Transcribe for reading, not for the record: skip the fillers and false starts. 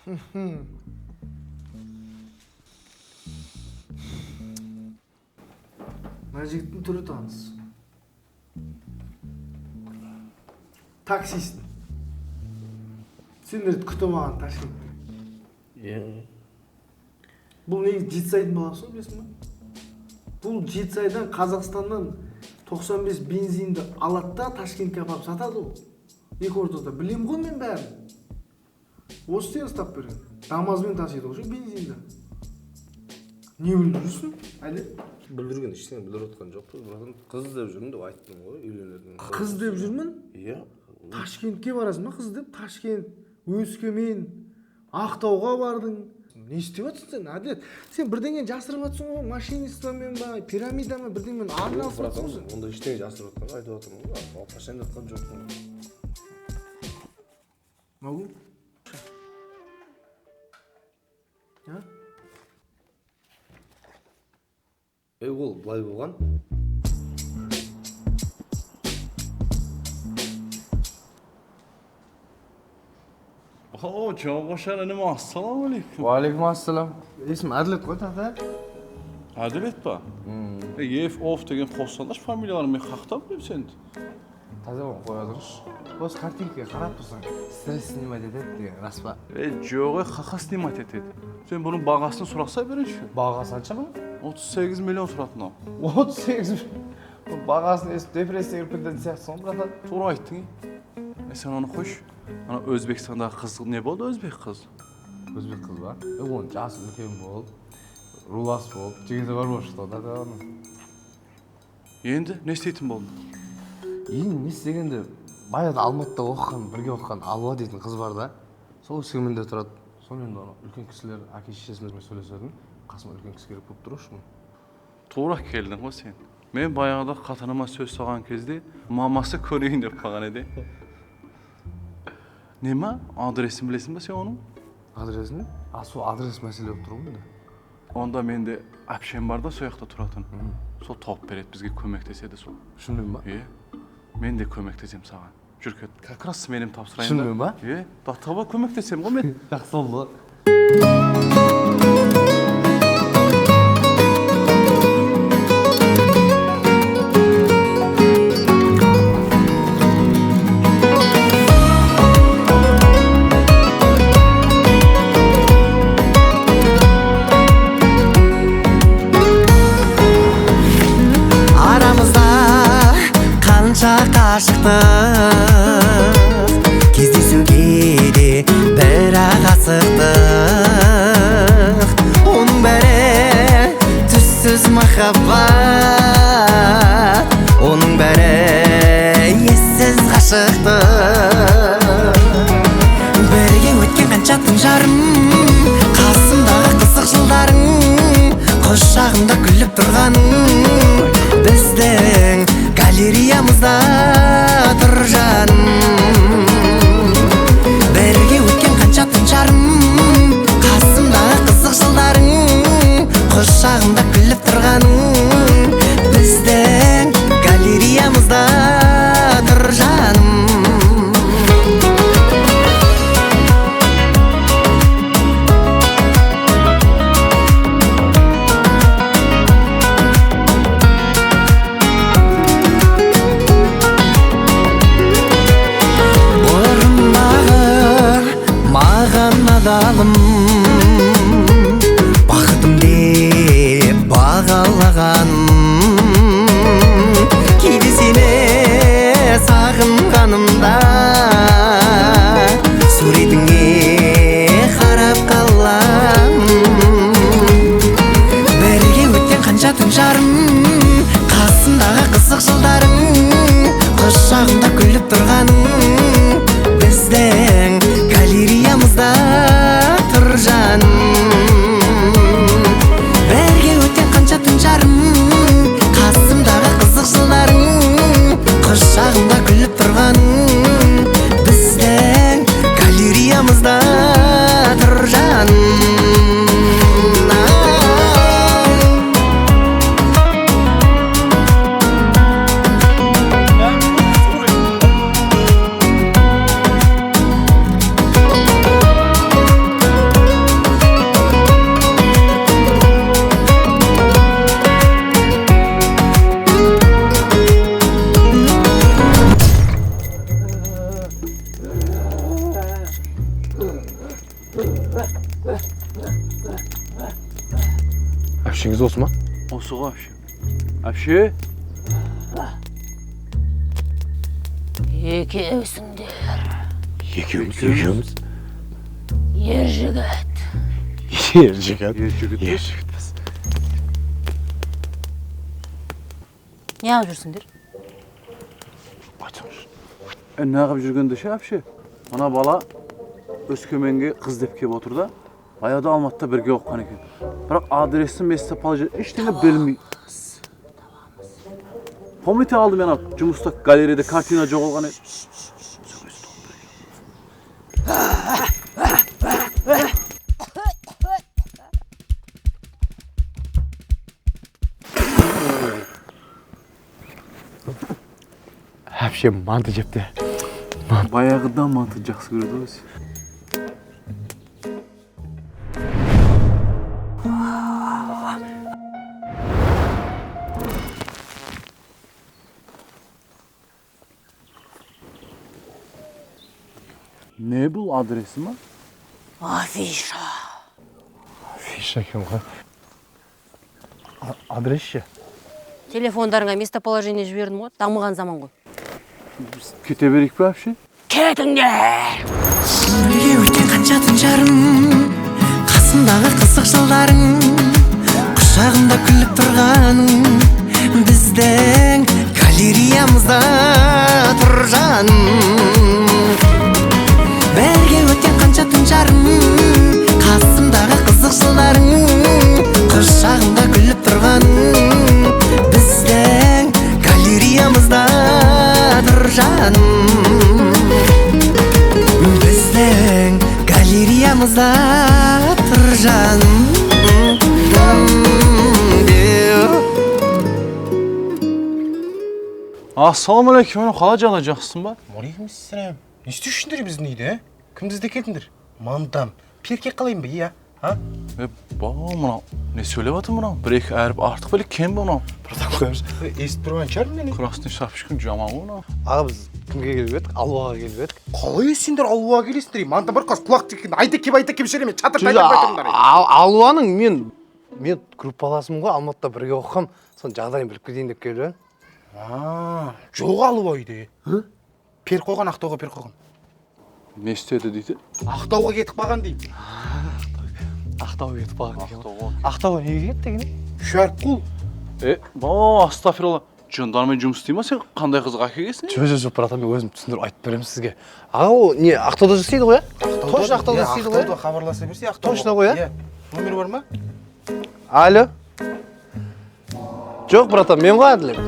Мына жігіттің түрі таныс. Таксист. Сендерді күтіп алған Ташкентте. Иә. Бұл негізі Жетісайдың баласы ғой, білесің ба? Бұл Жетісайдан, Қазақстаннан 95 бензинді алады да Ташкентке апарып сатады ғой. Екі ортада. Білем ғой мен бәрін. Осы сен ұстап берген. Дамазбен тасиды ғой бензинді. Не біліп жүрсің, әлі? Бүлдірген ештеңе бүлдіріп отқан жоқпыз, братан. Қыз іздеп жүрмін деп айттым ғой, үйленетін. Қыз іздеп жүрмін? Иә. Ташкентке барасың ба қыз іздеп? Ташкент, Өскемен, Ақтауға бардың. Не істеп жатырсың сен, Әділет? Сен бірдеңені жасырып жатырсың ғой, мошенничествомен ба, пирамидамен бірдеңемен араласып жатырсың ғой сен. Онда ештеңе жасырып жатқан жоқ, айтып жатырмын ғой, алып қашайын деп жатқан жоқпын. Могу? А? Ей, ол былай болған. О, Жауғашар інім, ассалаумағалейкум. Уағалейкум ассалам. Есім Әділет қой, тата. Әділет па? Еф, Оф деген қоссаңдаршы фамилияларын, мен қаяқтан білемін сені? Таза оны қоя тұршы. Осы картинкаға қарап тұрсаң, стресс снимать етеді деген рас па? Ей, жоқ, ей, қақа снимать етеді. Сен бұның бағасын сұраса берінші. Бағасы қанша бұның? 38 миллион сұрады мынау. 38 миллион? Бұл бағасын естіп депрессияға кіріп кететін сияқтысың ғой, братан. Тура айттың, ей. Е, сен оны қойшы. Ана Өзбекстандағы қыз не болды, өзбек қыз? Өзбек қыз ба? Е, оның жасы үлкен болып, рулас болып, жігіті бар болып шықты ғой, тата оның. Енді не істейтін болдың? Енді не істегенде, баяғыда Алматыда оқыған, бірге оқыған Алуа дейтін қыз бар да, сол Өскеменде тұрады. Сонымен ана үлкен кісілер, әке шешесімен сөйлесетін, қасыма үлкен кісі керек болып тұр ғой. Тура келдің ғой сен. Мен баяғыда қатыныма сөз салған кезде мамасы көрейін деп қалған еді. Не ма? Адресін білесің бе сен оның? Адресін? А, сол адрес мәселе болып тұр ғой менде. Онда менде әпшем бар да сол жақта тұратын. Сол тауып береді, бізге көмектеседі сол. Шынымен ба? Е, мен де көмектесем саған. Жүр кет. Как раз менім тапсырайын да. Шынымен ба? Е, таба көмектесем ғой мен. Жақсы болды. Арамызда қанша қашықтық, кездесуге де бірақ асықтық. Оның бәрі түссіз махаббат, оның бәрі ессіз ғашықтық. Бірге өткен қанша түн жарым, қасымдағы қызық жылдарың, құшағымда күліп тұрғаның, біздің галереямызда тұр жаным. Бірге өткен қанша түн жарым, қасымдағы қызық жылдарың, құшағымда күліп тұрғаның, біздің галереямызда тұр жаным. Бұрындағы маған адалым, бақытым деп бағалағаным, кейде сені сағынғанымда суретіңе қарап қаламын. Бірге өткен қанша түн жарым, қасымдағы қызық жылдарың, құшағымда күліп тұрғаның, біздің галереямызда тұр жаным. Бірге өткен қанша түн жарым, қасымдағы қызық жылдарың, құшағымда күліп тұрғаның, біздің галереямызда тұр жаным. Әпшеңіз осы ма? Осы ғой, әпше. Әпше? Екеусіңдер. Екеуміз, екеуміз. Ер жігіт. Ер жігіт. Ер жігіт. Ер жігітпіз. Не алып жүрсіңдер? Айтсаңшы. Неғып жүргенде ше, әпше? Мына бала Өскеменге қыз деп келіп отыр да. Баяғыда Алматыда бірге оқыған екен. Бірақ адресін, местоположение ештеңе білмей. Помните алды мен жұмыста галереяда картина жоғалған еді. Әпше манты жепті. Баяғыдан манты жақсы көреді өзі. Не бұл адресі ма? Афиша. Афиша екен ғой. Адрес ше? Телефондарыңа местоположение жібердім ғой, дамыған заман ғой. Біз кете берейік пе, әпше? Кетіңдер! Бірге өткен қанша түн жарым, қасымдағы қызық жылдарың, құшағымда күліп тұрғаның, біздің галереямызда тұр жаным. Бірге өткен қанша түн жарым, қасымдағы қызық жылдарың, құшағымда күліп тұрғаның, біздің галереямызда тұр жаным. Біздің галереямызда тұр жаным. Ассалаумағалейкум, қалай жағдай, жақсысың ба? Уағалейкумассалам. Не істеушіңдер біздің үйде, ә? Кімді іздеп келдіңдер? Мандам. Перке қалайын ба, иә? А? Бау, мынау не сөйлеп жатыр мынау? Бір-екі әріп артық па или кем ба мынау? Братан, қоямыз. Естіп тұрған шығармын мен. Красный шапочкаң жаман ғой мынау. Аға, біз кімге келіп едік? Алуаға келіп едік. Қалай сендер Алуаға келесіңдер? Мандам бар қазір құлақ тіккен. Айта кеп, айта кеп жібереме. Чатыр тайтап айтыңдар. Алуаның мен группаласым ғой, Алматыда бірге оқығам. Соның жағдайын біліп кетейін деп келіп едім. Жоқ Алуа үйде. Пер қойған, Ақтауға пер қойған. Не істеді дейді? Ақтауға кетіп қалған дейді. Ақтауға кетіп қалған екен. Ақтауға. Ақтауға неге кетті екен? Үш әріп қол. Бау, астафиралла. Жандармен жұмыс істей ма сен? Қандай қызға әкелгенсің? Жоқ, жоқ, жоқ, братан, мен өзім түсіндіріп айтып беремін сізге. Аға, ол не, Ақтауда жасайды ғой, ә? Точно Ақтауда істейді ғой, ә? Ақтауда хабарласа берсе, Ақтауға. Точно ғой, ә? Иә. Номер бар ма? Алло. Жоқ, братан, мен ғой Әділет.